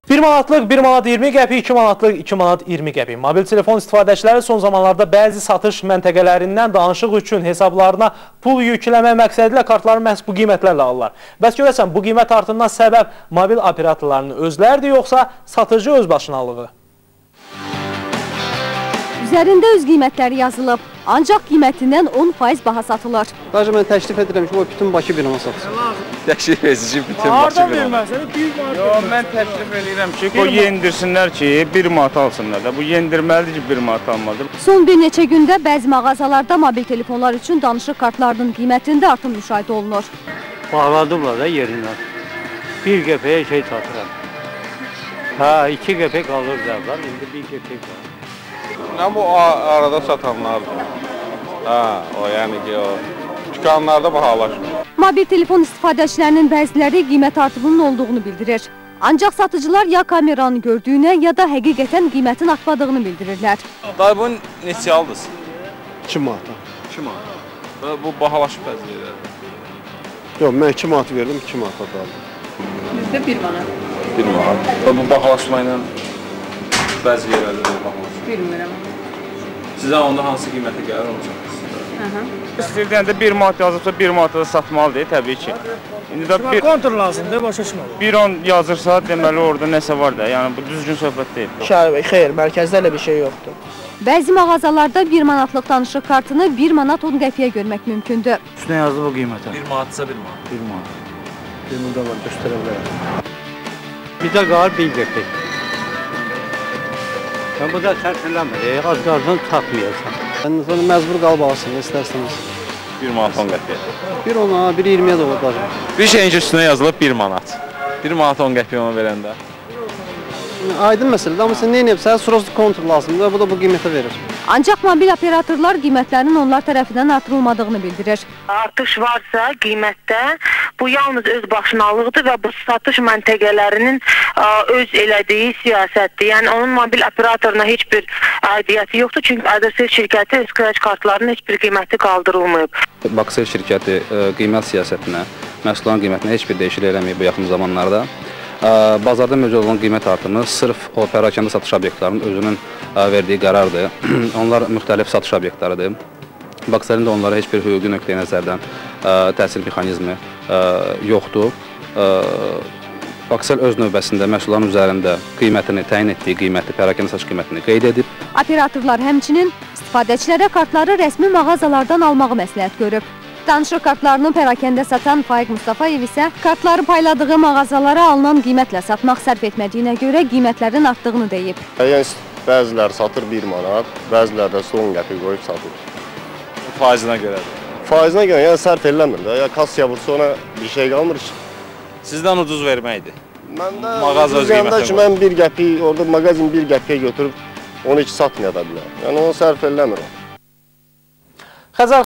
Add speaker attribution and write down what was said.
Speaker 1: 1 manatlıq 1 manat 20 qəpik, 2 manatlıq 2 manat 20 qəpik. Mobil telefon istifadəçiləri son zamanlarda bəzi satış məntəqələrindən danışıq üçün hesablarına pul yükləmək məqsədilə kartları məhz bu qiymətlərlə alırlar. Bəs görəsən bu qiymət artımından səbəb mobil operatorlarının özləridir yoxsa satıcı özbaşınalığı?
Speaker 2: Üzərində öz qiymətləri yazılıb, ancaq qiymətindən 10% baha satılır.
Speaker 3: Daha mən təklif edirəm ki, o bütün Bakı bir manat satsın.
Speaker 4: Təklif edici bütün Bakı bir manat.
Speaker 5: Yox, mən təklif edirəm ki, o yendirsinlər ki, 1 manat alsınlar da. Bu yendirməlidir ki, 1 manat almalıdır.
Speaker 2: Son bir neçə gündə bəzi mağazalarda mobil telefonlar üçün danışıq kartlarının qiymətində artım müşahidə olunur.
Speaker 6: Bağladılar da yerindən. 1 qəpiyə şey satıram. Hə, 2 qəpik alırdı əvvəl, indi 1 qəpik qalır.
Speaker 4: Nə bu arada satanlardır. Hə, o yəni ki, o dükanlarda bahalaşmır.
Speaker 2: Mobil telefon istifadəçilərinin bəziləri qiymət artımının olduğunu bildirir. Ancaq satıcılar ya kameranı gördüyünə, ya da həqiqətən qiymətin artmadığını bildirirlər.
Speaker 4: Dayı, bunu neçəyə aldınız?
Speaker 3: 2 manata.
Speaker 4: 2 manata. Bu bahalaşıb bəzi yerlərdə.
Speaker 3: Yox, mən 2 manat verdim, 2 manata da aldım.
Speaker 7: Bizdə 1 manat.
Speaker 4: 1 manat. Bu bahalaşma ilə bəzi yerlərdə də bahalaşır.
Speaker 7: Bilmirəm.
Speaker 4: Sizə onda hansı qiymətə gəlir onu çatdırsınız?
Speaker 5: İstəyirdən də 1 manat yazıbsa 1 manata da satmalıdır təbii ki. İndi də bir
Speaker 8: kontr lazımdır, başa düşmürəm.
Speaker 5: 1.10 yazırsa deməli orada nəsə var da, yəni bu düzgün söhbət deyil.
Speaker 8: Xeyr, mərkəzdə elə bir şey yoxdur.
Speaker 2: Bəzi mağazalarda 1 manatlıq danışıq kartını 1 manat 10 qəpiyə görmək mümkündür.
Speaker 6: Üstünə yazdı bu qiymətə.
Speaker 4: 1 manatsa 1 manat.
Speaker 6: 1 manat.
Speaker 3: Bir burada var, göstərə bilərəm.
Speaker 6: Bir də qalır 1 qəpik. Sən bu da sərf eləmir, az qalsın satmayasan.
Speaker 3: Sən sonra məcbur qalıb alırsın, istərsiniz.
Speaker 4: 1 manat 10 qəpiyə.
Speaker 3: 1.10-a, 1.20-yə də olur bacım.
Speaker 4: Bir şeyin ki, üstünə yazılıb 1 manat. 1 manat 10 qəpiyə ona verəndə.
Speaker 3: Aydın məsələdir, amma sən nə edib, sənə sırası kontr lazımdır, bu da bu qiymətə verir.
Speaker 2: Ancaq mobil operatorlar qiymətlərin onlar tərəfindən artırılmadığını bildirir.
Speaker 9: Artış varsa qiymətdə, bu yalnız öz başınalıqdır və bu satış məntəqələrinin öz elədiyi siyasətdir. Yəni onun mobil operatoruna heç bir aidiyyəti yoxdur, çünki Azercell şirkəti öz kreç kartlarının heç bir qiyməti qaldırılmayıb.
Speaker 10: Bakcell şirkəti qiymət siyasətinə, məhsulların qiymətinə heç bir dəyişiklik eləməyib bu yaxın zamanlarda. Bazarda mövcud olan qiymət artımı sırf o pərakəndə satış obyektlərinin özünün verdiyi qərardır. Onlar müxtəlif satış obyektləridir. Bakcellin də onlara heç bir hüquqi nöqteyi nəzərdən təsir mexanizmi yoxdur. Bakcell öz növbəsində məhsulların üzərində qiymətini, təyin etdiyi qiyməti, pərakəndə satış qiymətini qeyd edib.
Speaker 2: Operatorlar həmçinin istifadəçilərə kartları rəsmi mağazalardan almağı məsləhət görüb. Danışıq kartlarını pərakəndə satan Faiq Mustafayev isə kartları payladığı mağazalara alınan qiymətlə satmaq sərf etmədiyinə görə qiymətlərin artdığını deyib.
Speaker 11: Yəni bəziləri satır 1 manat, bəziləri də 10 qəpik qoyub satır.
Speaker 4: Faizinə görədir.
Speaker 11: Faizinə görə, yəni sərf eləmir də. Ya kassaya vursa ona bir şey qalmır ki.
Speaker 4: Sizdən ucuz verməkdir.
Speaker 11: Məndə mağaza öz qiymətini ki, mən 1 qəpik, orada mağazin 1 qəpiyə götürüb 12 satmaya da bilər. Yəni onu sərf eləmir o.
Speaker 1: Xəzər